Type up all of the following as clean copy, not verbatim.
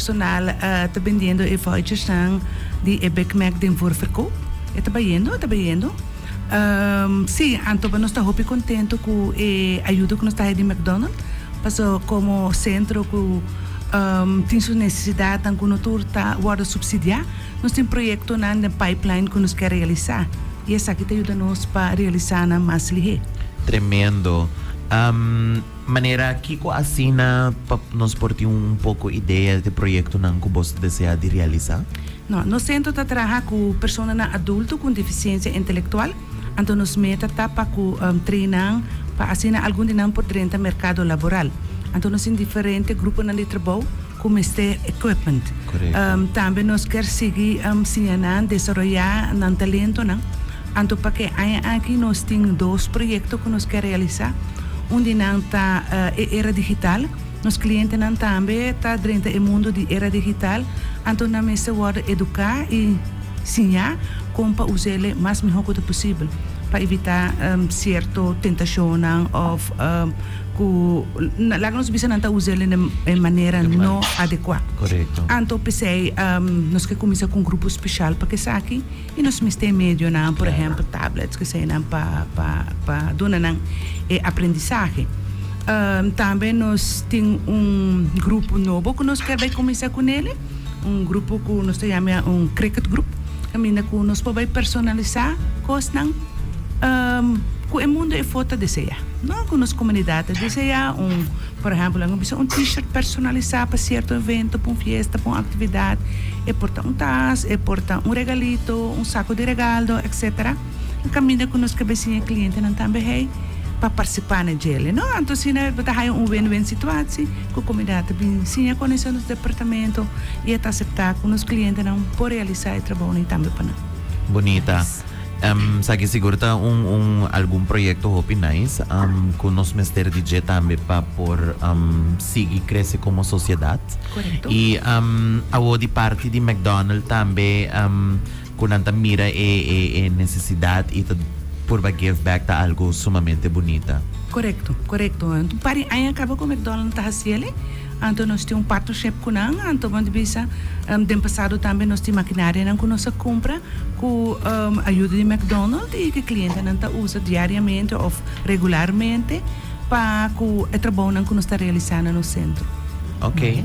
personal ta bendiendo e vouchersnan di e Big Mac den voorverkoop. E ta bayendo, e ta bayendo. Sí, anto nos ta hopi contento cu e ayudo cu nos ta haya di McDonald, paso como centro cu tin su necesidadnan cu no tur ta wordo subsidia, nos tin proyectonan den pipeline cu nos kier realisa y esaki ta yuda nos pa realisa nan mas lihe. Tremendo. Manera kiko asina pa nos por tin un poco idea di proyectonan cu bos ta desea di realisa? No, nos centro ta traha cu personanan adulto cu un deficiencia intelectual, anto nos meta ta pa cu train nan pa asina algun di nan por drenta mercado laboral. Anto nos tin diferente gruponan di trabou cu mester equipment. Tambe nos kier sigui siña nan desaroya nan talentonan. Anto pa ke aña aki nos tin dos proyecto cu nos kier realisa. Un di nan ta e era digital. Nos clientenan tambe ta drenta e mundo di era digital, anto nan mester wordo educa y siña con pa usele mas miho cu ta posibel pa evita cierto tentacionnan of cu laga nos bisa nan ta usele na e manera no adecua. Anto p'esey nos ke cuminsa cu un grupo special pa esaki y nos mester e medionan, por ehempel tablets, keseynan pa pa pa duna nan e aprendisahe. Tambe nos tin un grupo nobo ku nos kier bai kuminsá kunele, un grupo ku nos ta yama un cricket group, kaminda ku nos por bai personalisá kosnan ku e mundo efo ta deseá, no? Ku nos komunidat ta deseá, un por ehèmpel nan a bisa un t-shirt personalisá pa sierto evento, pa un fiesta, pa un aktividat, e por ta un tas, e por ta un regalito, un sako di regaldo, etcetera. Kaminda ku nos ke bai siña e klientenan tambe hei pa partisipá na djele, no? Anto asina bo ta haya un win-win situatie ku komunidat ta bin siña konosé nos departamento i e ta aseptá ku nos klientenan por realisá e trabounan tambe pa nan. Bunita. Esaki sigur ta un un algun proyekto hopi nice ku nos mester di dje tambe pa por sigui krese komo sosiedat. Korekto. I awo di parti di McDonald tambe ku nan ta mira e e e nesesidat i ta purba give back ta algu sumamente bunita. Korekto, korekto. Un par di aña kaba ku McDonald ta hasi el'e. Anto nos tin un partnership ku nan, anto bo bisa den pasado tambe nos tin makinarianan ku nos a kumpra ku ayuda di McDonald i ku e klientenan ta usa diariamente òf regularmente pa ku e trabounan ku nos ta realisá na nos sentro. Ok.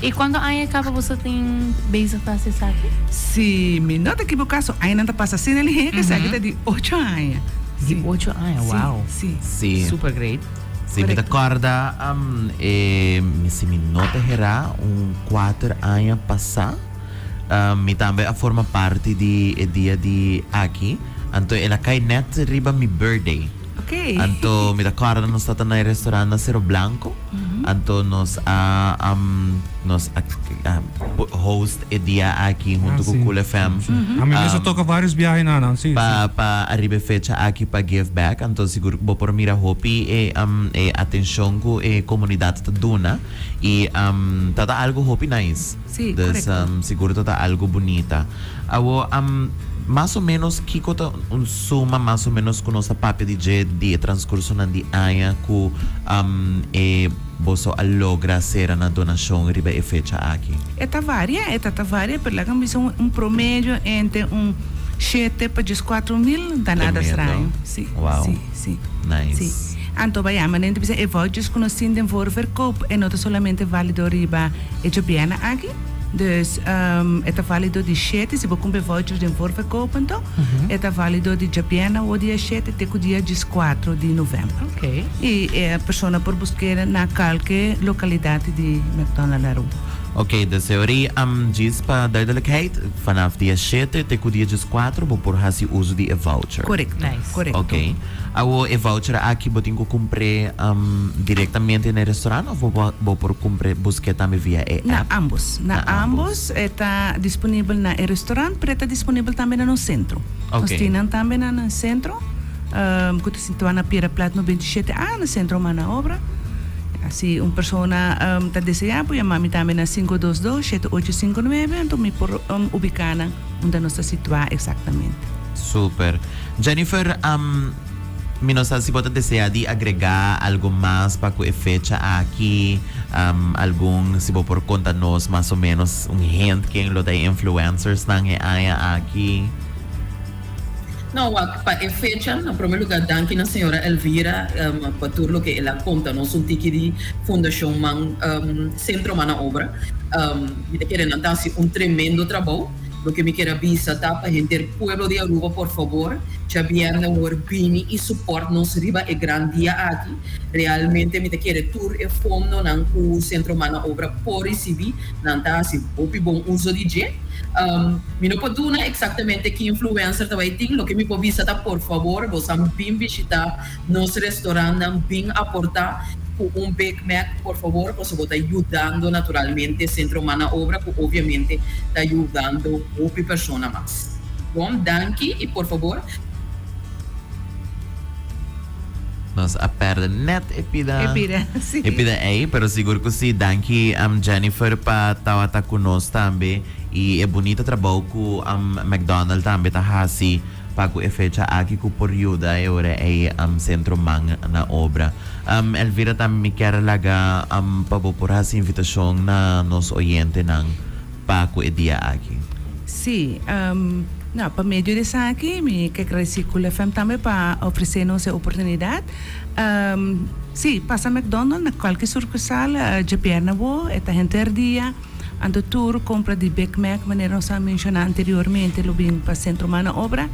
I kuantu aña kaba boso tin bezig ta hasi esaki? Si mi no ta ekiboká su añanan ta pasa asina lihé ku esaki ta di ocho aña. Di ocho aña, wow. Si. Si. Super great. Si mi ta kòrda e si mi no ta herá un kuater aña pasá mi tambe a forma parti di e dia di aki anto el a kai nèt riba mi birthday anto mi ta kòrda nos tabata na e restaurant na Cerro Blanco anto nos a nos a host e dia aki hunto ku Cool FM. Ami mes a toka varios biahe na nan, si. Pa pa ariba e fecha aki pa give back, anto sigur bo por mira hopi e e atencion ku e komunidat ta duna i ta ta algo hopi nice. Si, Dus korekto. sigur ta ta algo bunita. Awo mas o menos kiko ta un suma mas o menos ku nos a papia di dje di e transkursonan di aña ku e Boso a logra sera na donashon riba e fecha aki? E ta varia, e ta ta varia, pero laga mi bisa un promedio entre un shete pa dieskuatro mil, ta nada straño. Si, Wow. si, si. Nice. Si. Anto bay ama nan ta bisa e vouchers ku nos tin den voorverkoop e no ta solamente valido riba e djobièrnè aki. Dus e ta valido di shete, si bo kumpra e vouchers den voorverkoop anto, e ta valido di djabièrnè awor dia shete te ku dia dieskuatro di novèmber. I e persona por busk'é na kalke lokalidat di McDonald's Aruba. Oké, dus e ora ei djis pa duidelijkheid, vanaf dia shete te ku dia dieskuatro bo por hasi uso di e voucher. Korekto, korekto. Oké. Awor e voucher aki bo tin ku kumpr'é direktamente na e restaurant òf bo bo por kumpr'é busk'é tambe via e app? Na ambos. Na ambos. E ta disponibel na e restaurant, pero e ta disponibel tambe na nos sentro. Oké. Nos tin nan tambe na nos sentro, ku ta situá na Piedra Plat 97 A, na Sentro Mana Obra. Si un persona ta deseá por yama mi tambe na 522 7859, anto mi por ubiká nan unda nos ta situá eksaktamente. Super. Jennifer, um, Mi no sa si bo ta desea di agrega algo mas pa cu e fecha aki, algun si bo por conta nos mas o menos un hint ken lo ta e influencersnan e aña aki. No, wak, pa e fecha, na prome lugar danki na señora Elvira pa tur loke el a conta nos un tiki di Fundacion Man, Centro Man na Obra. Mi ta kere nan ta haci un tremendo trabou. Loke mi kier a bisa ta pa henter pueblo di Aruba por fabor djabièrnè awor bini y support nos riba e gran dia aki. Realmente mi ta kere tur e fondonan cu Centro Man na Obra por ricibi, nan ta haci hopi bon uso di dje. Mi no por duna exactamente ki influencer ta bay tin, loke mi por bisa ta por fabor bosan bin bishita Nos restaurantnan bin aporta cu un Big Mac por favor pasobra bo ta yudando naturalmente Centro Man na Obra cu obviamente ta yudando hopi persona mas. Bon, danki y por favor. Nos a perde net e pida. E pida, si. E pida ey, pero sigur cu si. Danki Jennifer pa tawata cu nos tambe y e bunita trabou cu McDonald tambe ta haci. Pa ku e fecha aki ku por yuda e ora ei Sentro Man na Obra. Elvira tambe mi kier laga pa bo por hasi invitashon na nos oyentenan pa ku e dia aki. Sí, no, pa medio di esaki mi ke gradisí Cool FM tambe pa ofresé nos e oportunidat. Sí, pasa McDonald na kualke sukursal djabièrnè bo, e ta henter dia. Anto tur compra di Big Mac, manera nos a menciona anteriormente, lo bin pa Centro Mano Obra.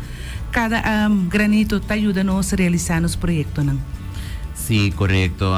Cada granito ta yuda nos realisa nos proyectonan. Sí, corecto.